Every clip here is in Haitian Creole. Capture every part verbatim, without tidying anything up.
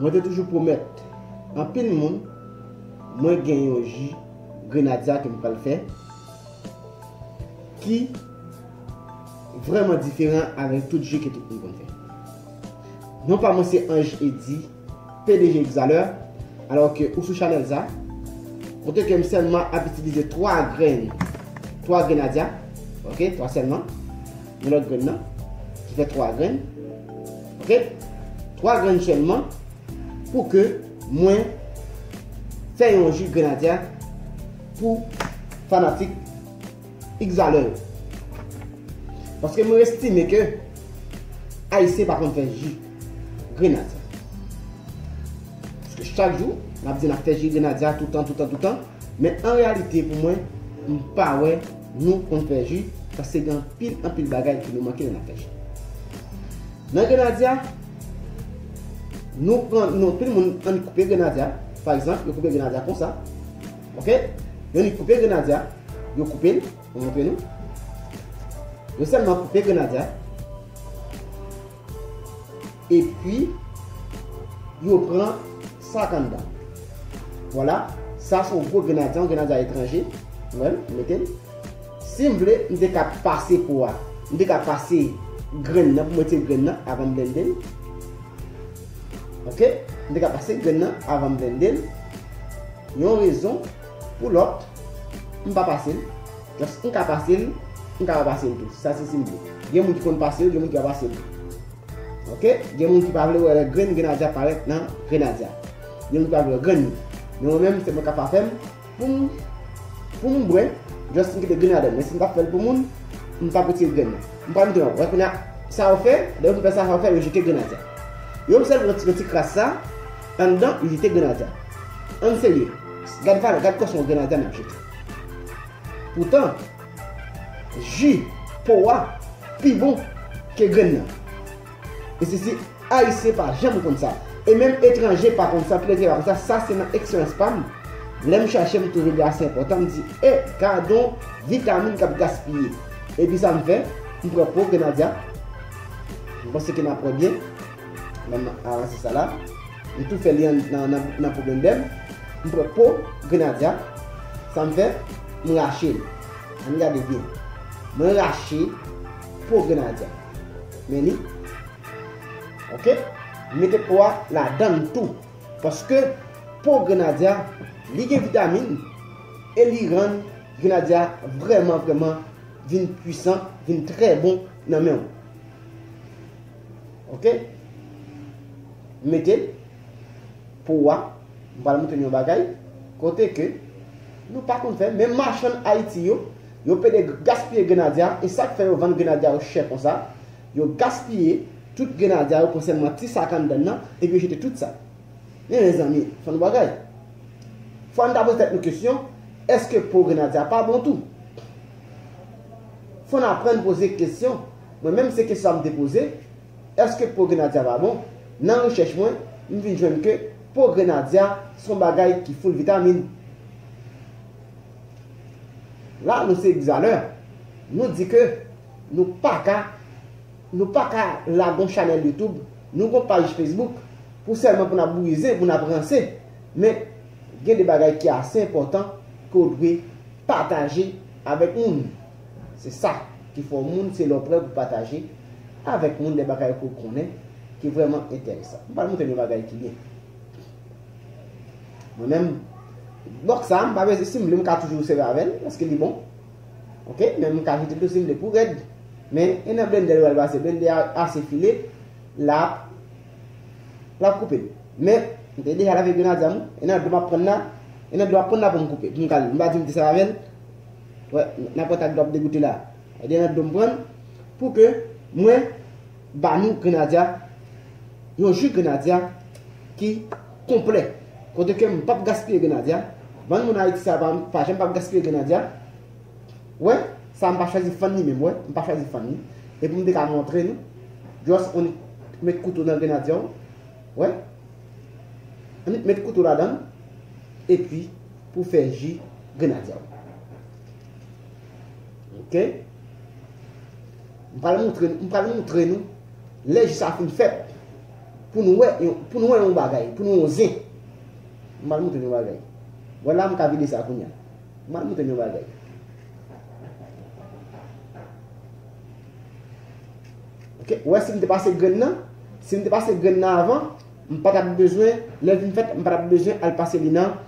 Mwen te toujou pwomèt anpil moun mwen gen yon ji grenadya ke m pral fè ki vrèman diferan avèk tout ji ke tout moun konn fè. Non pa mwen se Ange Eddy, P D G Exhaler, alò ke ou sou chanèl sa, kote ke m sèlman ap itilize twa grenn, twa grenadya, ok, twa sèlman, yon lòt grenn nan, ki fè twa grenn, ok, twa grenn sèlman, pou ke mwen fè yon ji grenadya pou fanatik Exhaler yo. Paske mwen estime ke Ayisyen pa konn fè ji grenadya. Paske chak jou, n ap di n ap fè ji grenadya toutan, toutan, toutan. Men an reyalite, pou mwen, m pa wè nou konn fè ji, paske gen anpil, anpil bagay ke nou manke lè n ap fè ji. Nan grenadya, nou pran, nou, tout moun annik koupe grenadya. Pa egzanp, yo koupe grenadya konsa. Ok? Yo annik koupe grenadya, yo koupe l, mwen montre nou. Yo sèlman koupe grenadya. Epi, yo pran sa k anndan. Vwala, sa se yon gwo grenadya, yon grenadya etranje. Ou wè l, m mete l. Si m vle, m te ka pase po a. M te ka pase grenn nan, pou m retire grenn nan, avan m blende l. Ok? M te ka pase grenn nan, avan m blende l. Yon rezon pou lòt, m pa pase l. Just, m ka pase l, m ka pa pase l tou. Sa se si m vle. Gen moun ki konn pase l, gen moun ki pa pase l tou. Ok? Gen moun ki pa vle wè lè grenn grenadya parèt nan grenadya. Gen moun ki pa vle wè grenn li. Men mwen menm, se mwen k ap pa fè m. Pou m, pou m bwè, just m kite grenn ladan. Men si m t ap fè l pou moun, m p ap retire grenn nan. M pa mete yon. Wè kounye a, sa yo fè, lè yo fin fè sa, sa yo fè, yo jete grenadya. Yo obsève yon ti, yon ti kras sa, anndan, yo jete grenadya. Ann serye. Gad valè, gad kòsyon grenadya n ap jete. Poutan, ji po a pi bon ke grenn nan. E se si Ayisyen pa janm konn sa. E menm etranje pa konn sa, pil etranje pa konn sa. Sa se nan eksperyans pa m. Lè m chache, m twouve li ase enpòtan, m di, e, gadon vitamin k ap gaspiye. Epi sa m fè, m pran po grenadya. M panse ke n ap wè byen. Lè m avanse sa la. M tou fè li an, nan, nan, nan po blendè m. M pran po grenadya. Sa m fè, m rache l. Ann gade byen. Mwen rache po grenadya. Men li. Ok? M mete po a ladan l tou. Paske po grenadya, li gen vitamin e li rann grenadya vrèman, vrèman vin pwisan, vin trè bon nan men w. Ok? M mete l. Po a, m pral montre nou yon bagay, kote ke nou pa konn fè, menm machann Ayiti yo, yo pede gaspiye grenadya, e sa k fè yo vann grenadya yo chè konsa, yo gaspiye tout grenadya yo, pran sèlman ti sa k anndan nan, epi yo jete tout sa. Men mezanmi, fò n bagay. Fò n ta poze tèt nou kesyon, èske po grenadya pa bon tou? Fò n aprann poze kesyon. Mwen menm se kesyon sa m te poze, èske po grenadya pa bon? Nan rechèch mwen, m vin jwenn ke po grenadya se yon bagay ki full vitamin. La, nou se egzalè. Nou di ke nou pa ka, nou pa ka lage yon chanèl YouTube, nou gon paj Facebook, pou sèlman pou n ap bouyi zen, pou n ap ranse. Men, gen de bagay ki ase enpòtan ke w dwe pataje avèk moun. Se sa ki fè w moun, se lè w prè pou pataje avèk moun de bagay ke w konnen ki vrèman enteresan. M pral montre nou yon bagay ki byen. Mwen menm, bòks sa, m pa bezwen, si m vle, m ka toujou sèvi avè l, paske li bon. Ok? Men m ka jete l tou si m vle pou rèd. Men, e nan blendè l wè l pase, blendè a ase file, l ap, l ap koupe l. Men, m te deja lave grenadya m, e nan dlo m ap pran la, e nan dlo m ap pran la pou m koupe, pou m kale l. M pa di m te sèvi avè l. Wè, n ap wè ta dlo ap degoute la. E de nan dlo m pran l, pou ke mwen ba nou grenadya, yon ji grenadya ki konplè. Kote ke m p ap gaspiye grenadya. Bann moun Ayiti sa pa, pa janm p ap gaspiye grenadya. Wè, sa m pa chwazi fann li menm, wè, m pa chwazi fann li. E pou m te ka montre nou, just annik met kouto nan grenadya w. Wè, annik met kouto ladan l, epi pou fè ji grenadya w. Ok? M pral montre, m pral montre nou lè ji sa fin fèt. Pou nou wè yon, pou nou wè yon bagay, pou nou wè yon zen. M pral montre nou yon bagay. Vwala, m ka vide sa kounye a. M pral montre nou yon bagay. Ok, ou wè si m te pase grenn nan, si m te pase grenn nan avan, m pa t ap bezwen, lè l vin fèt, m pa t ap bezwen al pase li nan,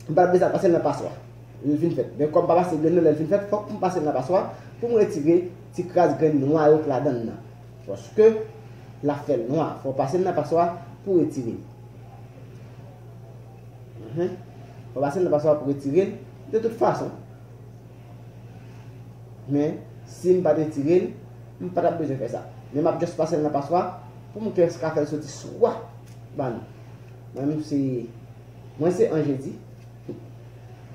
m pa t ap bezwen al pase l nan paswa. Lè l vin fèt. Men kòm m pa pase grenn nan, lè l vin fèt, fòk m pase l nan paswa pou m retire ti kras grenn nwa yo k ladan l nan. Paske l ap fè l nwa. Fò w pase l nan paswa pou w retire l. Mhm. Fò w pase l nan paswa pou w retire l. De tout fason. Men, si m pa t retire l, m pa t ap bezwen fè sa. Men m ap just pase l nan paswa pou m ka fè l soti swa ba nou. Mwen menm se, mwen se Anjedi.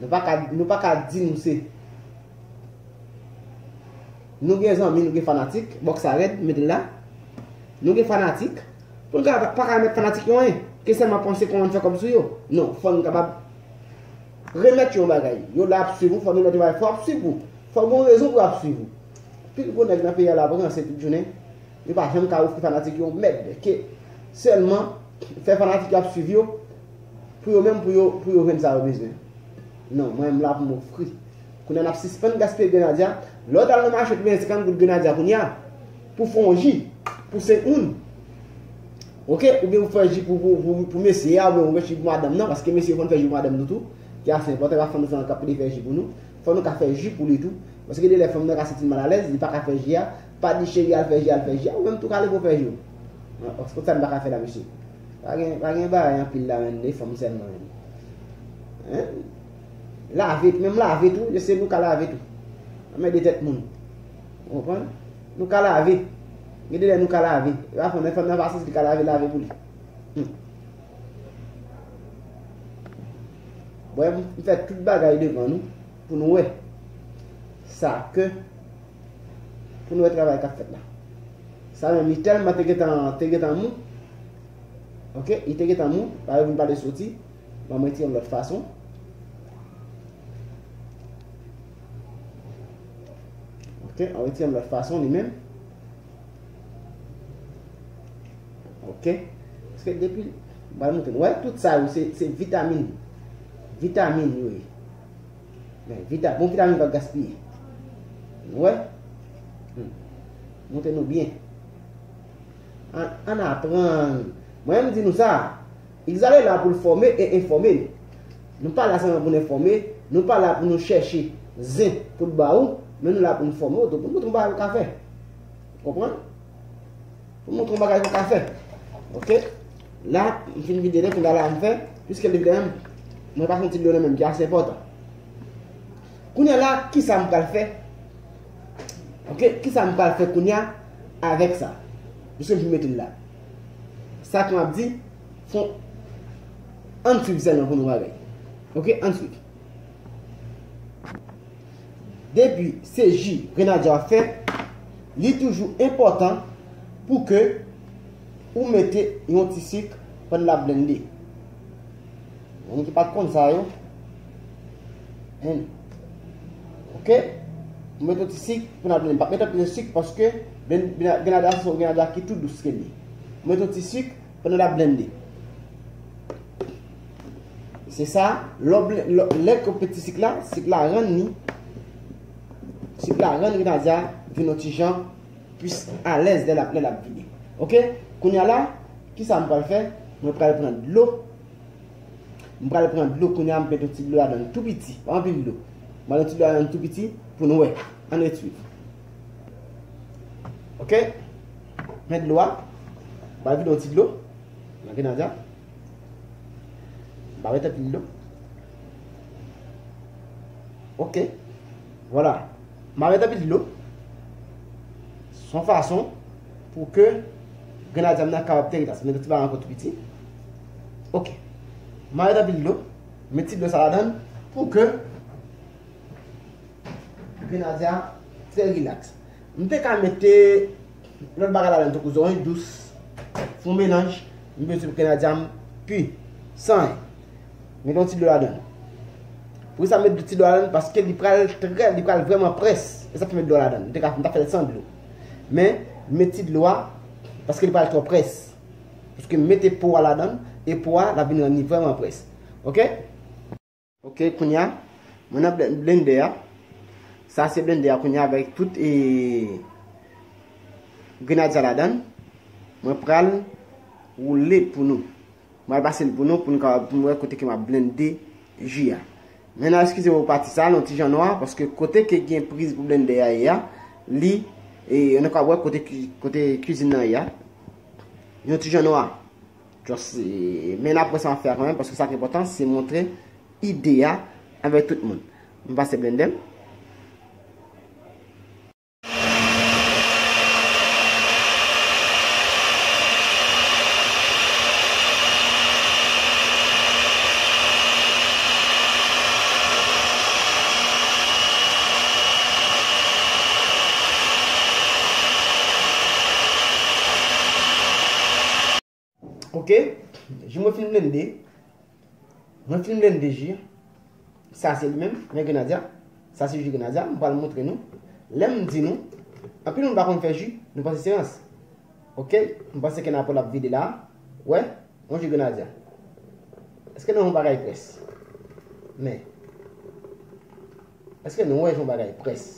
Nou pa ka, nou pa ka di nou se Nou gen zanmi, nou gen fanatik, bòks sa rèd, mete l la. Nou gen fanatik, pou n ka pa ka remèt fanatik yo anyen, ke sèlman panse kòman n fè kòb sou yo. Non, fò n kapab remèt yo yon bagay. Yo la ap swiv ou, fò n remèt yo bagay, fò ap swiv ou. Fò gen yon rezon pou ap swiv ou. Pil gwo nèg nan peyi a la ap ranse tout jounen. Yo pa janm ka ofri fanatik yo mèd, ke sèlman fè fanatik yo ap swiv yo, pou yo menm, pou yo, pou yo jwenn sa yo bezwen. Non, mwen, m la pou m ofri. Kounye a n ap sispann gaspiye grenadya. Lè w t al nan mache, w te benyen senkant goud grenadya kounye a. Pou fè yon ji, pou senk moun. Ok? Oubyen pou fè ji pou, pou, pou, pou mesye a, oubyen pou fè ji pou madanm nan, paske mesye yo konn fè ji pou madanm nou tou. Ki ase enpòtan, e pa fanm nan sèlman k ap plede fè ji pou nou. Fò nou ka fè ji pou li tou. Paske gen de lè fanm nan ka santi l malalèz, li pa ka fè ji a. Pa di cheri al fè ji, al fè ji a. Ou menm tou ka leve w fè ji w. An, an, sa n pa ka fè la, mesye. Pa gen, pa gen bagay anpil la, menm, de fanm sèlman, menm. Hein? Lave tou, menm lave tou, se nou ka lave tou. Anmède tèt moun. Ou konprann? Nou ka lave. Gen de lè nou ka lave. E pa fanm nan, fanm nan pa santi li ka lave, lave pou li. Hmm. Bon, m fè tout bagay devan nou pou nou wè sa ke, pou nou wè travay k ap fèt la. Sa menm, li tèlman te gentan, te gentan mou. Ok, li te gentan mou, pa yo vin pale soti. Bon, mwen retire yon lòt fason. Ok, mwen retire yon lòt fason li menm. Ok. Paske depi, m pral montre nou. Wè, tout sa yo, se, se vitamin. Vitamin yo ye. Men, vita-, bon vitamin pa gaspiye. Nou wè? Hmm. Montre nou byen. Ann, ann aprann. Mwen, m di nou sa. Egzale la pou l fòme e enfòme nou. Nou pa la sèlman pou n enfòme, nou pa la pou nou chèche zen pou n ba ou, men nou la pou n fòme w tou, pou n montre w bagay ou ka fè. Konprann? Pou m montre w bagay ou ka fè. Ok? La, m fin vide li, kounye a la m fè, piske li vide menm, mwen pa fè yon ti dlo nan men m, ki ase enpòtan. Kounye a la, kisa m pral fè? Ok, kisa m pral fè kounye a avèk sa? Piske m fin mete l la. Sa k m ap di, fon, ann swiv sèlman pou nou bagay. Ok, ann swiv. Depi se ji grenadya w ap fè, li toujou enpòtan pou ke ou mete yon ti sik pandan l ap blende. Moun ki pa t konn sa yo. Hen. Ok? Ou mete yon ti sik pandan l ap blende. M p ap mete anpil sik paske blen-, blen-, grenadya se yon grenadya ki tou dous ke li. Ou mete yon ti sik pandan l ap blende. Se sa, lè w blen-, lè, lè ke w mete ti sik la, sik la rann li, sik la rann grenadya vin yon ti jan plis alèz lè l ap, lè l ap vide. Ok? Kounye a la, kisa m pral fè? Mwen pral pran dlo. M pral pran dlo kounye a, m mete yon ti dlo ladan l tou piti, pa anpil dlo. M pral yon ti dlo ladan l tou piti pou nou wè. Ann ret swiv. Ok? Men dlo a. M pral vide yon ti dlo nan grenadya. M pa mete anpil dlo. Ok. Vwala. M pa mete anpil dlo. Se yon fason pou ke grenadya m nan kapab trè rilaks. Mete ti bagay ankò tou piti. Ok. M pa mete anpil dlo. Met ti dlo sa ladan l pou ke grenadya trè rilaks. M te ka mete lòt bagay ladan, tankou zoranj dous, fè yon melanj, m bezwen pou grenadya m pi san anyen. Mete yon ti dlo ladan. Poukisa m met ti dlo ladan? Paske li pral trè, li pral vrèman près. E sa fè m met dlo ladan. M te ka, m ta fè l san dlo. Men, m met ti dlo a, paske li pral twò près. Paske m mete po a ladan l, e po a, l ap vin rann li vrèman près. Oke? Oke, kounye a, mwen nan blen-, blendè a. Sa se blendè a kounye a avèk tout, e, grenadya ladan l. Mwen pral woule l pou nou. Mwen pral pase l pou nou, pou nou kapab, pou nou wè kote ke m ap blende ji a. Men n a eskize pou pati sa, yon ti jan nwa, paske kote ke gen priz pou blendè a ye a, li, e, nou ka wè kote ki, kote kizin nan ye a, yon ti jan nwa. Just, e, men n ap wè sa m ap fè a kanmenm, paske sa ki enpòtan, se montre ide a avèk tout moun. M pase blendè m. Oke, ji mwen fin blende. Mwen fin blende ji. Sa se li menm, men grenadya. Sa se ji grenadya. M pral montre nou. Lè m di nou, anpil moun pa konn fè ji, nou panse se rans. Oke, m panse ke nan apòt l ap vide la. Wè, yon ji grenadya. Èske nou wè yon bagay près? Men, èske nou wè yon bagay près?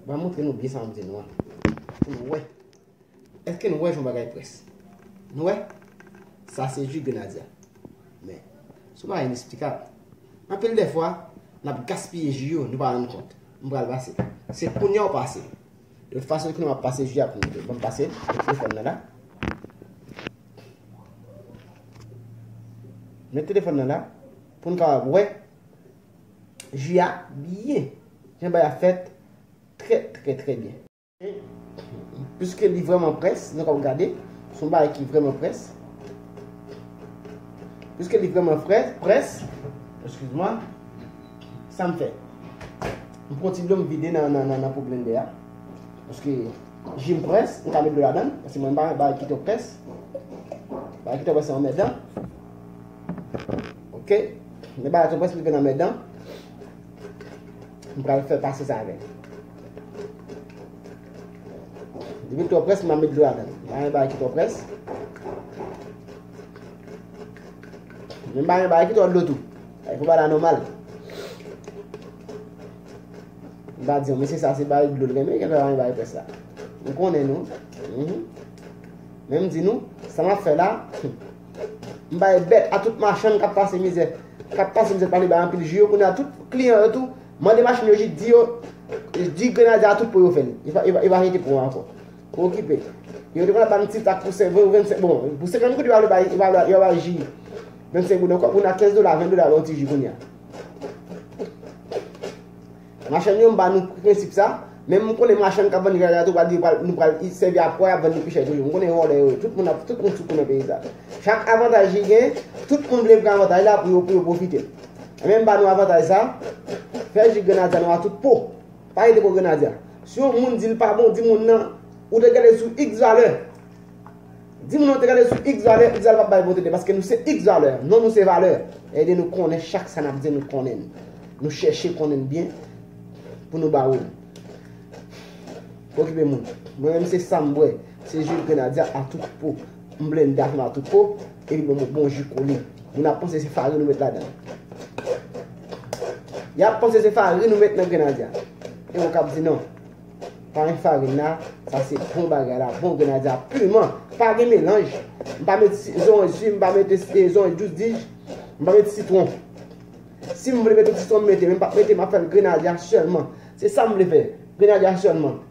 M pral montre nou byen sa m di nou an. Pou nou wè. Èske nou wè jan bagay près? Nou wè? Sa se ji grenadya. Men, se yon bagay inesplikab. Anpil dè fwa, n ap gaspiye ji yo, nou pa rann kont. M pral pase. Se kounye a w pase. De tout fason, kounye a m ap pase ji a pou nou. Ban m pase telefòn nan la. Met telefòn nan la pou n kapab wè ji a byen. Jan bagay ap fèt trè, trè, trè byen. Piske li vrèman près, nou kapab gade, se yon bagay ki vrèman près. Piske li vrèman frè, près, eskiz mwa, sa m fè? M pran ti dlo m vide nan, nan, nan, nan po blendè a. Paske ji m près, m ka met dlo ladan l, paske mwen m pa renmen bagay ki twò près. Bagay ki twò près se anmèdan. Oke? Men bagay twò près li vin anmèdan. M pral fè pase sa avè l. Depi l twò près, m ap met dlo ladan l. M pa renmen bagay ki twò près. Men m pa renmen bagay ki twò dlo tou. Fò bagay la nòmal. M pa di, mesye sa se bagay dlo l renmen, gen lè pa renmen bagay près la. M konnen nou. Mhm. Men m di nou, sa m ap fè la, m bay bèt a tout machann k ap pase mizè, k ap pase mizè, pa li bay anpil ji yo, kounye a tout kliyan yo tou, mande machann yo jis di yo, di grenadya a tout po yo fè l. Yo pa, yo pa, yo pa jete po a ankò. Pa okipe. Yo te konn ap ba n ti tak pou senk, vennsenk, bon, pou senkant goud yo pa vle bay, yo pa vle, yo pa bay ji vennsenk goud ankò, pou n a kenz dola, ven dola, ba yon ti ji kounye a. Machann yo, m ba nou prensip sa. Men m konnen machann k ap vann grenadya tou pral di pral, nou pral sèvi a pwa y ap vann li pi chè toujou. M konnen vòlè yo ye. Tout moun ap, tout moun sou kou nan peyi sa. Chak avantaj li gen, tout moun vle pran avantaj la pou yo, pou yo pwofite. Men m ba nou avantaj sa. Fè ji grenadya nou a tout po. Pa rete pou grenadya. Si yon moun di l pa bon, di moun nan, ou te gade sou X valè. Di moun nan te gade sou X valè, X valè p ap bay bon tete, paske nou se X valè, non nou se valè. Ede nou konnen chak sa n ap di, nou konnen l. Nou chèche konnen l byen pou nou ba ou l. Pa okipe moun. Mwen menm se sa m bwè, se ji grenadya a tout po. M blende avè m a tout po, epi bon, bon ji kole. Moun ap panse se farin nou met ladan. Y ap panse se farin nou met nan grenadya. E ou k ap di non. Pa gen farin la, sa se bon bagay la, bon grenadya piman. Pa gen melanj. M pa met si-, zoranj si, m pa mete, eh, zoranj dous dij, m pa met sitwon. Si m vle mete sitwon, m mete, men m p ap mete, m ap fè l grenadya sèlman. Se sa m vle fè, grenadya sèlman.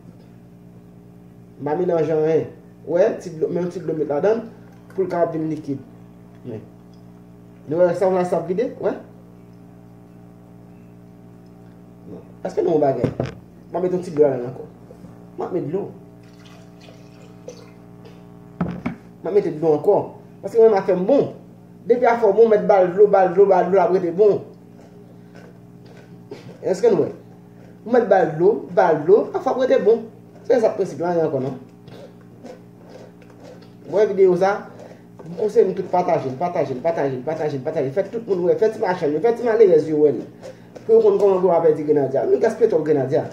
M pa melanje anyen. Wè, ti dlo, men yon ti dlo m met ladan l pou l kapab vin likid. Men. Nou wè sa, sa ap vide? Wè. Bon. Èske nou wè yon bagay? M ap met yon ti dlo ladan l ankò. M ap met dlo. M ap mete dlo ankò. Paske mwen, afè m bon. Depi afè w bon, mèt ba l dlo, ba l dlo, ba l dlo, l ap rete bon. Èske nou wè? Ou mèt ba l dlo, ba l dlo, afè w ap rete bon. Se sa prensip la, anyen ankò non. Ou wè videyo sa? M konseye nou tout pataje l, pataje l, pataje l, pataje l, pataje l. Fè tout moun wè, fè ti machann yo, fè ti malerèz yo wè l. Pou yo konn kòman pou yo pa pèdi grenadya. Nou gaspiye twòp grenadya.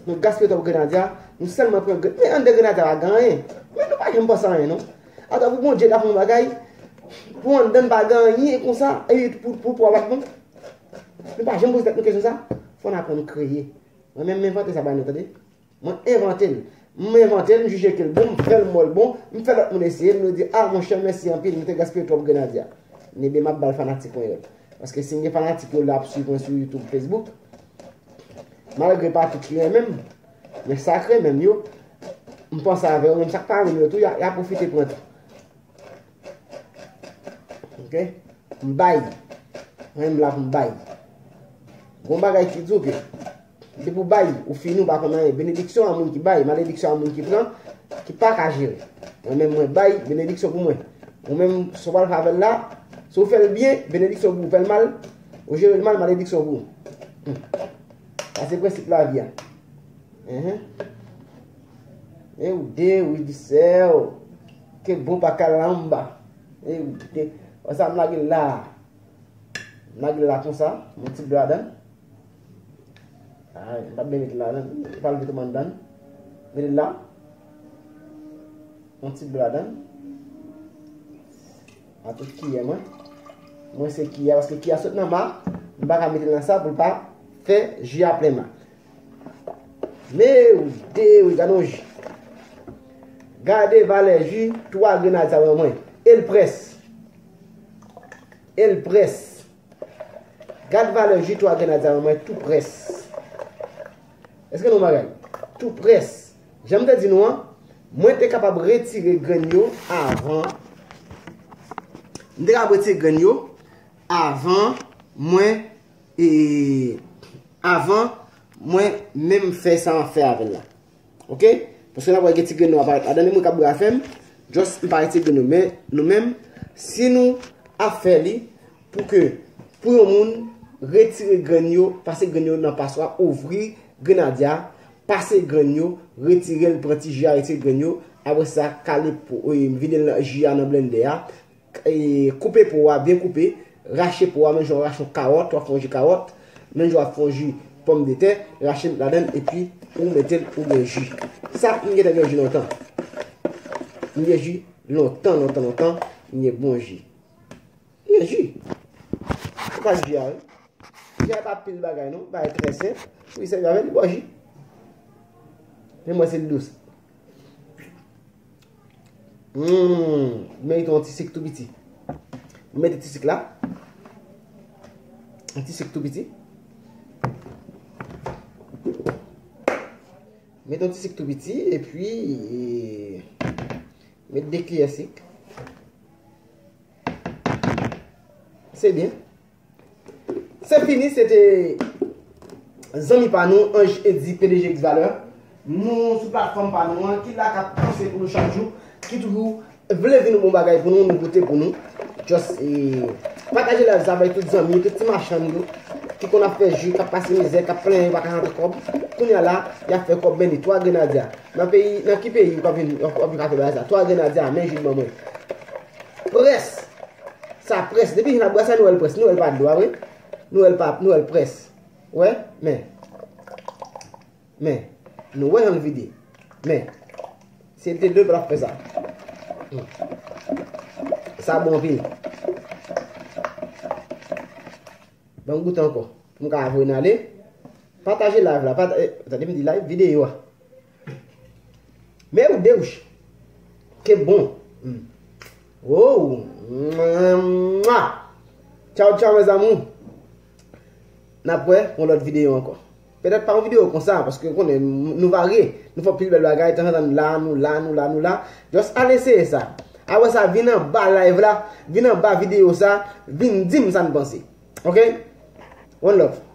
Nou gaspiye twòp grenadya. Nou sèlman pran gre-, men anndan grenadya pa gen anyen. Janm panse anyen non. Atò pou Bondye ta fè yon bagay, pou anndan n pa gen anyen konsa, e pou pou pou pa bon. Nou pa janm poze tèt nou kesyon sa. Fò n aprann kreye. Mwen menm m envante sa bay nou tande. Mwen envante l. M envante l, m jije ke l bon, m fè l mò l bon, m fè lòt moun eseye l, nou di a monchè mèsi anpil, nou te gaspiye twòp grenadya. Ebyen m ap ba l fanatik mwen yo. Paske si m gen fanatik yo la ap swiv mwen sou YouTube, Facebook, malgre pa tout ki renmen m, men sa k renmen m yo, m panse avè yo, menm sa k pa renmen m yo tou, y a, y a pwofite pran tou. Ok? M bay. Mwen m la pou m bay. Gon bagay ki di w ke depi w bay, ou fini, ou pa konn anyen. Benediksyon a moun ki bay, malediksyon a moun ki pran, ki pa ka jere. Mwen menm mwen bay, benediksyon pou mwen. Ou menm, sa w pral fè avè l la, si w fè l byen, benediksyon pou ou, fè l mal, ou jere l mal, malediksyon pou ou. Hmm. Sa se prensip lavi a. Enhen. E ou de, ou di sè w. Ke bon pa kalamba. E ou de. Wè sa m lage l la. M lage l la konsa. Yon ti dlo ladan l. Ay, m pa t byen mete l ladan l. M pa leve tou anndan l. Mete l la. Yon ti dlo ladan l. A tout kiyè mwen. Mwen se kiyè, paske kiyè sot nan ma. M pa ka mete l nan sa pou l pa fè ji a plen ma. Mewde, wi, gade yon ji. Gade valè ji twa grenadya ban mwen. E l près. E l près. Gad valè ji twa grenadya ban mwen tou près. Èske nou bagay? Tou près. Jan m te di nou an, mwen te kapab retire grenn yo avan. M te kapab retire grenn yo avan mwen e avan mwen menm fè sa m ap fè avè l la. Ok? Paske n ap wè gen ti grenn nou aparèt ladan, men mwen k ap bwè afè m, just m pa retire grenn nou. Men nou menm, si nou ap fè li pou ke, pou yon moun retire grenn yo, pase grenn yo nan paswa, ouvri grenadya, pase grenn yo, retire l, pran ti ji a, retire grenn yo, apre sa, kale po, e, vide l nan ji a nan blendè a, e, koupe po a, byen koupe, rache po a, menm jan w rache yon kawòt, w ap fè yon ji kawòt, menm jan w ap fè yon ji pòmdetè, rache l ladan l, epi ou mete l, ou gen ji. Sa, m gentan gen ji lontan. M gen ji lontan, lontan, lontan, m gen bon ji. M gen ji. Se pa ji a, wi. Jay pa pil bagay non, bagay trè senp. Ou sèvi avè l, li ba w ji. Men mwen se l dous. Hmm, mete yon ti sik tou piti. Mete ti sik la. Yon ti sik tou piti. Mete yon ti sik tou piti, epi, e, mete de kiyè sik. Se byen. Se fini, se te zanmi pa nou, Ange Eddy, P D G X Valeur. Nou sou platfòm pa nou an, ki la k ap panse pou nou chak jou, ki toujou vle vin yon bon bagay pou nou, nou pote pou nou. Just, e, pataje live sa avèk tout zanmi, tout ti machann yo, ki konn ap fè ji, k ap pase mizè, k ap plenyen, yo pa ka rantre kòb. Kounye a la, y ap fè kòb, men li twa grenadya. Nan peyi, nan ki peyi w ap vin, w ap, w ap vin ka fè bagay sa? Twa grenadya, men ji ban mwen. Près! Sa près. Depi jan n ap bwè sa, nou wè l près. Nou wè l pa dlo a vre. Nou wè l pa, nou wè l près. Wè, men. Men. Nou wè jan l vide. Men. Si l te dlo, l pa t ap fè sa. Hmm. Sa bon anpil. Ban m goute ankò. Pou m ka voye n ale. Pataje live la. Pata-, eh, tande m di live, videyo a. Men ou de wouch. Ke bon. Hmm. Wow. Mwa. Tchaw, tchaw, mes amours. N ap wè yon lòt videyo ankò. Petèt pa yon videyo konsa, paske ou konnen, nou varye. Nou fè pil bèl bagay, tanzantan nou la, nou la, nou la, nou la. Just al eseye sa. Apre sa, vin anba live la, vin anba videyo sa, vin di m sa n panse. Ok? One love.